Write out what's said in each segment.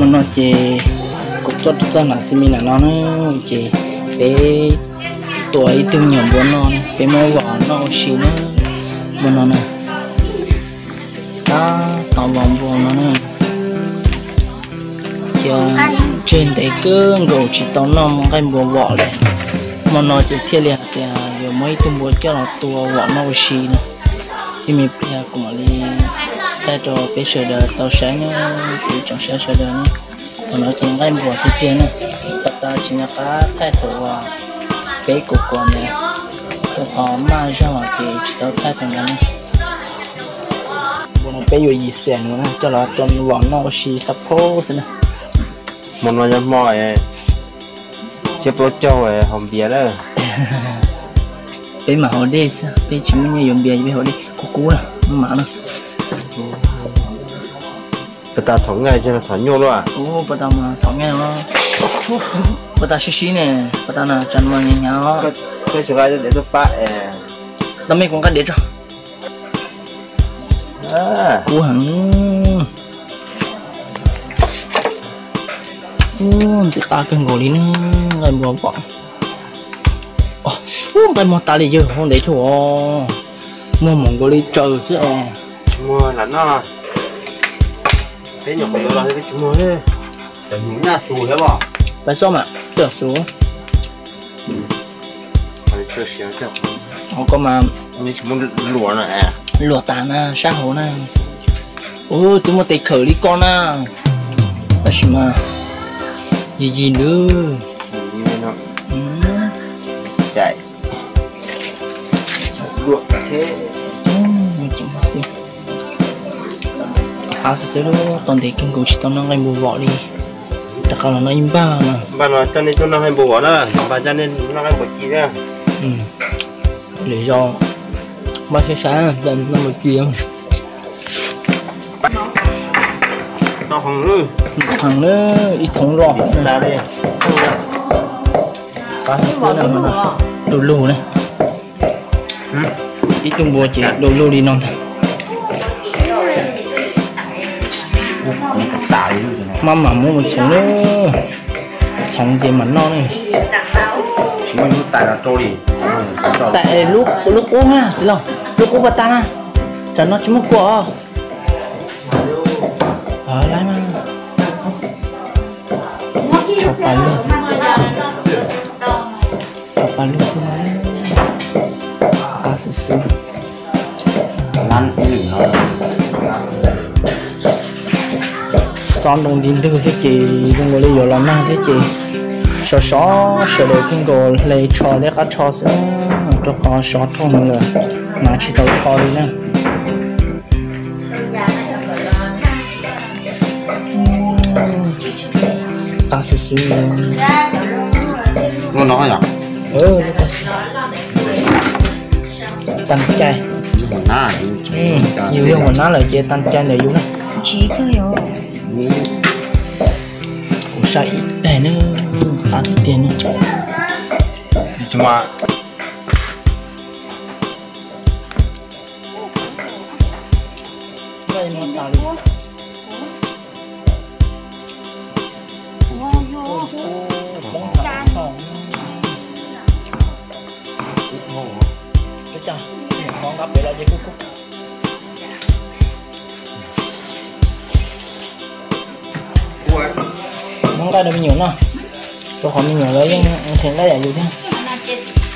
Hmo no ces kuv tuaj txog nam xi mi nam no na, ces peb tua ib tug nyuam npua no, peb muab vom noj ua si na. Hmo no na, tab tom vom npua no na, cia tseg ntev kawg nkaus tsis tau noj nqaij npua vom li. Hmo no ces thiaj li hais tias yuav muab ib tug npua coj los tua vom noj ua si na. Ib me pliag kuv mam li thaij rau peb sawv daws tau saib na, kuv tsoom saib sawv daws na. Thaum no ces nqaij npua tiag tiag na, pas tas tsis nco qab thaij thaum uas peb kuv kuam ntawd, rau qhov maj zog ces tsis tau thaij thaum ntawd na. Npua no peb yuav yim xees no na, coj los tua vom noj ua si xab phob xwb na. Hmo no yog hmo xiab plaub caug haus npias lawm. Peb mam haus dej xwb, peb tsis muaj nyiaj yuav npias, peb haus dej kub kub na, maj mam na. Pas tas txhoov nqaij txhoov nyuj luaj. Pas tas mas txhoov nqaij, pas tas sib sib ne, pas tas na tsam no hnyav hnyav. Peb tsis nqa dev tuaj pab es. Tau mej kuv nqa dev tso. Kub heev. Ntxim qab kawg nkaus li na, nqaij npua vom. Nqaij muag tas li yawg hauv ntev thiab os. Muag mus nkaus li tsaws xwb es. Tsis muag lam noj. Peb nyuam qhuav yuav los peb tsis muag li. Pais xoj mas coj xus. Hauv ko mas luam tas na, sab hauv na. Ub, twb muaj tes khawm li koj na. Tab sis mas yig yig lawm. Qab xwb xwb, tau ntev kawg nkaus tsis tau noj nqaij npua vom li. Rov qab los noj ib npag no. Npaj no coj nej tuaj noj nqaij npua vom na, npaj coj nej noj nqaij npua ci na. Lwm zaus npaj saib saib noj npua ci. Ntau heev na, ib thoov zoj. Qab xwb xwb na, du lug na. Ib tug npua ces du lug li no ntag. Maj mam muab mus txhoov na, txhoov ces mam noj ne. Tais lub qub na txiv laus, lub qub pas tas na, tsam no tsis muaj kua os. Lawm mas, tshov pas lug, tshov pas lug xwb, qab xwb xwb. Xob ntoo nti ntwg thiab ces zoo nkaus li yuav los nag thiab ces sov sov sawv daws kawg nkaus hle tsho liab qab tsho xwb, rau qhov sov rau mus lawm, hnav tsis tau tsho li na. Qab xwb xwb. Tag caij, yus yog hua nab lawm ces tag caij ntawm yus na. Kuv saib ib daig na, qab tiag tiag na. Muab nqaij rau me nyuam noj, rau qhov me nyuam lawv yeej nqhis nqaij yam yus thiab.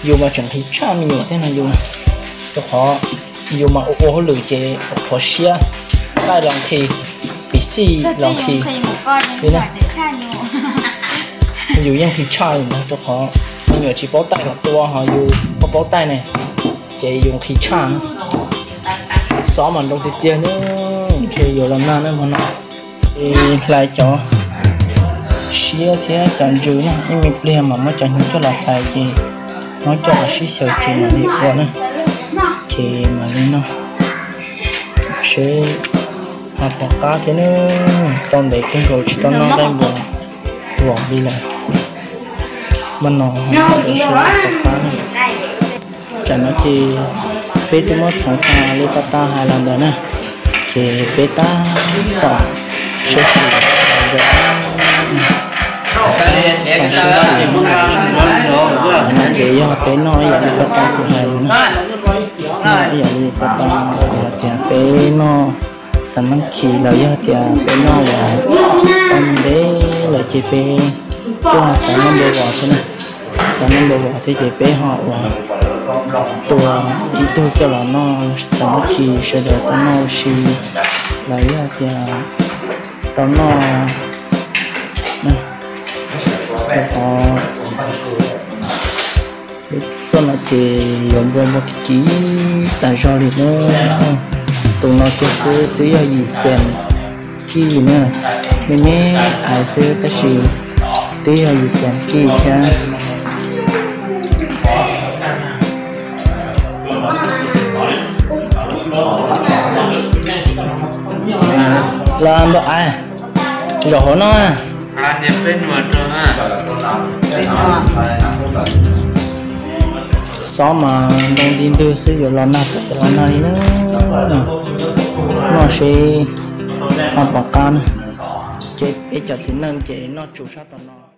Yus mas tseem nqhis tshaj me nyuam thiab no yus, rau qhov yus mas ua ua hauj lwm ces qhuav siab, nqaij los nqhis, pim xij los nqhis li na. Yus yeej nqhis tshaj li ntag, rau qhov me nyuam tsis paub taij kom tua ho yus paub paub taij ne, ces yus nqhis tshaj na. Xob mas ntoo tiag tiag na, ntshe yuav los nag na hmo no. Hlais cov siab thiab cov ntsws na, ib me pliag mas muab cov hnyuv coj los hlais ces muab coj los sib xyaw ces mam li ua na, ces mam li noj seb ho puas qab thiab na. Tau ntev kawg nkaus tsis tau noj nqaij npua vom li lawm, mas no ho puas qab na. Tsam no ces peb twb muab txhoov tas li pab tab hais los ntawd na, ces peb tab tom sawb xyuas los ntawd. Tau sab no ces yog peb noj ib yam li paj tau kuv hais na, noj ib yam li paj tau hais tias peb noj xav mab khi los yog tias peb noj uas tau ntev lawm ces peb tuaj xav noj npua vos xwb na. Xav noj npua vos thiab ces peb ho uas tua ib tug coj los noj xav mab khi sawv daws tau noj ua si los yog tias tau noj. Qhov lub xuaj no ces yuav npua npua kiv kiv tas zog li na. Tus no kiag xwb twb yog yim xees kij na, me me ais xwb tab sis twb yog yim xees kij thiab. Los npua ais, zaum hauv no. Xob mas ntoo nti ntwg xwb yuav los nag puas los nag li na. Noj seb ho pom qab na. Ces peb cov txiv neej ces noj tsuj sab tom no.